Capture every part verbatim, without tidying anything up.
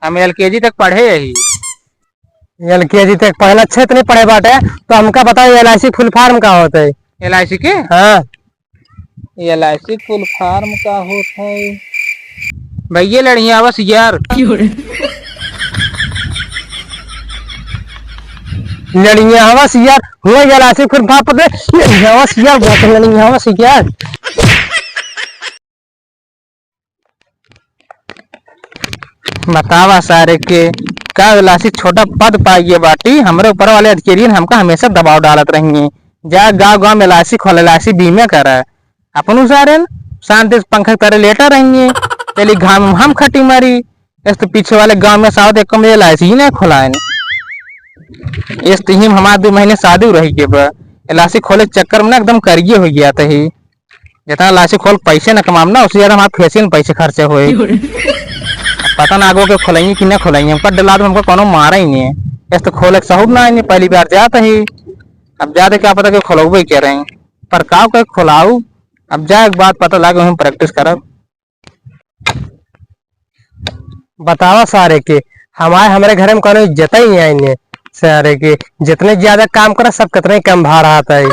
हम एलकेजी तक पढ़े ही। एलकेजी तक पढ़े, अच्छे इतने पढ़े बाटे, तो हमका बताओ, एलआईसी full form का होत है? एलआईसी के? हाँ। एलआईसी full form का होत है? भैया, लड़िया बस यार। क्यों रे? लड़िया हवा सियार, हुआ एलआईसी full form पता है? लड़िया हवा सियार, बहुत लड़िया हवा सियार। बतावा सारे के, का एलआईसी छोटा पद पाइए बाटी, हमरे ऊपर वाले अधिकारियन हमका हमेशा दबाव डालत रही हैं। जा गाँव गाँव में एलआईसी खोल, एलआईसी बीमा करा। अपनू सारे शांति से पंखा के तरे लेटा रही हैं, चली घाम में हम खटी मारी। इस तो पीछे वाले गाँव में साहब एक कमरे एलआईसी ही नहीं खोलाए। इस तो ही हमारे दो महीने शादी रही के बा, एलआईसी खोले के चक्कर में ना एकदम करिए हो गया था ही। जितना एलआईसी खोल पैसे न कमाम ना, उससे ज्यादा हमारे फेसियल में पैसे खर्चे होए। पता ना आगो के खोलेंगे कि ना खोलेंगे, हमका डर लाग हमको कोनो मारा ही नहीं है। ऐसे तो खोले के सहूर ना है, पहली बार जात ही। अब जाते क्या पता कि खोलबे क्या रहे, पर का के खोलाऊ। अब जाए के बाद पता लागे, हम प्रैक्टिस करब। बतावा सारे के, हमारे, हमरे घरे में कोनो इज्जत ही नहीं है इन्हें। सारे के, जितने ज्यादा काम करे, सब कितने कम भार आता है।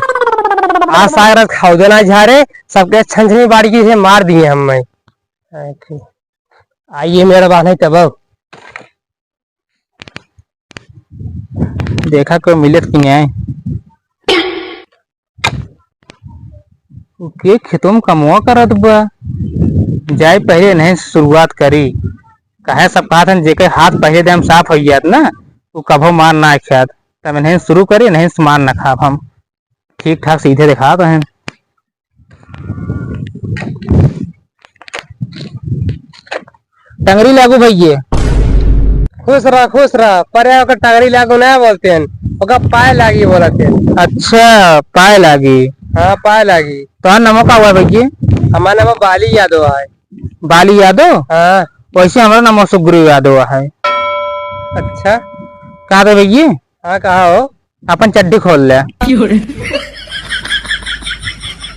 आज सारा रात खाओ दो ना झारे, सबके छन छनी बाड़ी की से मार दिए हम मैं। आइए मेरा बहाना ही तब। देखा कोई मिलत कि नहीं। के खेतों में कमवा करत बा, जाए पहले नहीं शुरुआत करी। कहे सब कहत हन, जेके हाथ पहले दे हम साफ हो जात ना, वो कभो मार ना खात। तब नहीं शुरू करी, नहीं से मार ना खाब हम। ठीक ठाक सीधे दिखात हैं। टंगरी लागू भैये। खुश रह, खुश रह। पर यार, ओकर टंगरी लागू ना बोलते हैं, ओकर पाए लागी बोलते हैं। अच्छा, पाए लागी। हाँ, पाए लागी। तोहर नामो का हुआ भैये? हमार नाम बाली यादव है। बाली यादव? हाँ। वैसे हमारा नाम सुग्रीव यादव है। अच्छा। कहा था भैये? हाँ, कहा हो? अपन चड्डी खोल ले।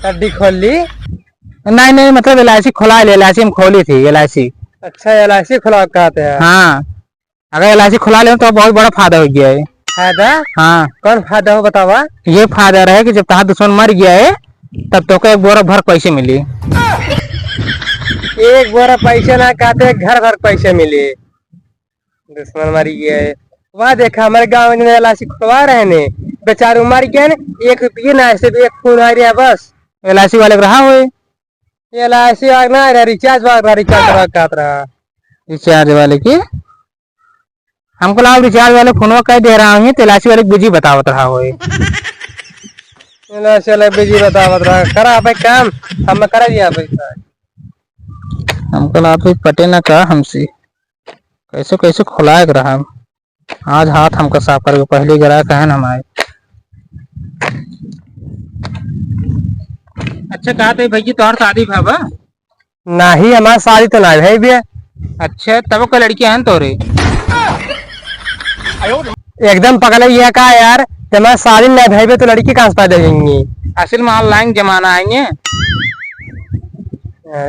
चड्डी खोल ली? नहीं, नहीं, मतलब एलआईसी खोला ले, एलआईसी हम खोली थी, एलआईसी। अच्छा, एलआईसी खोला कहते हैं। हाँ, अगर एलआईसी खोला ले तो बहुत बड़ा फायदा हो गया है। फायदा? हाँ। कौन फायदा हो, बतावा? ये फायदा रहे कि जब तहार दुश्मन मर गया है, तब तोके एक बोरा भर पैसे मिली। एक बोरा पैसे ना कहते, घर भर पैसे मिली। दुश्मन मरी गया है। वह देखा, हमारे गाँव में एलआईसी खुलवा रहे ने, बेचारू मर गए ने, एक रुपये ना, सिर्फ एक फोन आ रहा बस। एलआईसी वाले के रहा होए। एलआईसी वाले ना रहा, रिचार्ज वाले रहा, रिचार्ज वाला कहत रहा। रिचार्ज वाले के? हमको लगा रिचार्ज वाले फोनवा कह दे रहा हूँ, तो एलआईसी वाले बिजी बतावत रहा होए। एलआईसी वाले बिजी बतावत रहा, करा आप एक काम, हम करा दिया पैसा। हमको लगा फिर पटे ना का हमसे। कैसे कैसे खुलाए के रहा। आज हाथ हमका साफ करके पहले ग्राहक हन हमारे। अच्छा, कहा थे भैया, तोहर शादी भा बा? नाही, हमार शादी तो ना भई बे। अच्छा, तब का लड़की हन तोरे? एकदम पगला ये का यार, जब हमार शादी ना भई बे तो लड़की कहाँ से पैदा होंगी? असल में ऑनलाइन जमाना आएंगे।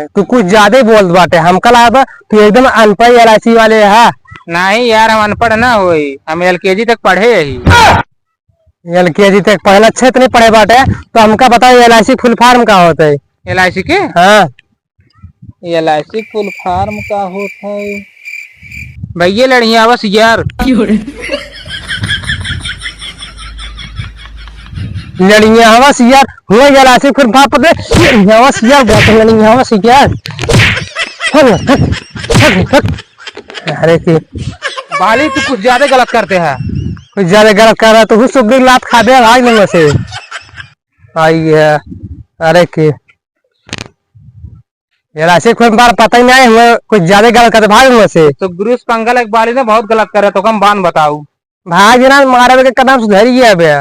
तू कुछ ज्यादा ही बोलत बाटे, हमका लागत बा तू एकदम अनपढ़ एलआईसी वाले हा। नहीं यार, हम अनपढ़ ना होई, हम एलकेजी तक पढ़े ही। एलकेजी तक पढ़े, अच्छे इतने पढ़े बाटे, तो हमका बताओ एलआईसी फुल फॉर्म का होत है? एलआईसी के? हाँ। एलआईसी फुल फॉर्म का होत है? भैया लड़िया बस यार। लड़िया हवस यार, हुआ एलआईसी फुल फॉर्म पता है? लड़िया हवस यार, बहुत लड़िया हवस यार। हट, हट, हट, हट। अरे की बाली, तू कुछ ज्यादा गलत करते हैं। कुछ ज्यादा गलत कर रहा है, तो हुस उग्र लात खा दे, भाग नहीं से। आई है। अरे की एलआईसी फुल फॉर्म पता ही नहीं, हुआ कुछ ज्यादा गलत करते, भाग नहीं से। तो गुरुस पंगल एक बाली ने बहुत गलत करे, तो कम बान बताऊ। भाग ना, मारे के कदम सुधर गया बे।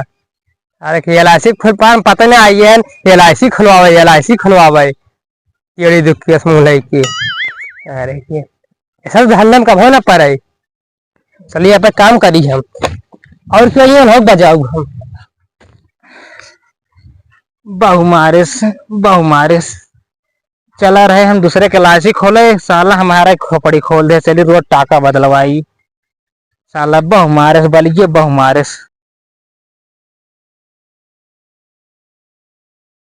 अरे की एलआईसी फुल फॉर्म पता नहीं आई है, एलआईसी खुलवावे, एलआईसी खुलवावे। टेढ़ी दुखिया मुँह लइके। अरे के, ऐसा धंधा में कभो ना पड़े। चलिए, यहाँ पे काम करी हम। और क्या ये हो बजाऊ हम। बहु मारिस, बहु मारिस। चला रहे हम दूसरे के लासी खोले, साला हमारा खोपड़ी खोल दे, चली रोज टाका बदलवाई। साला बहु मारेस, बलिए बहु मारेस।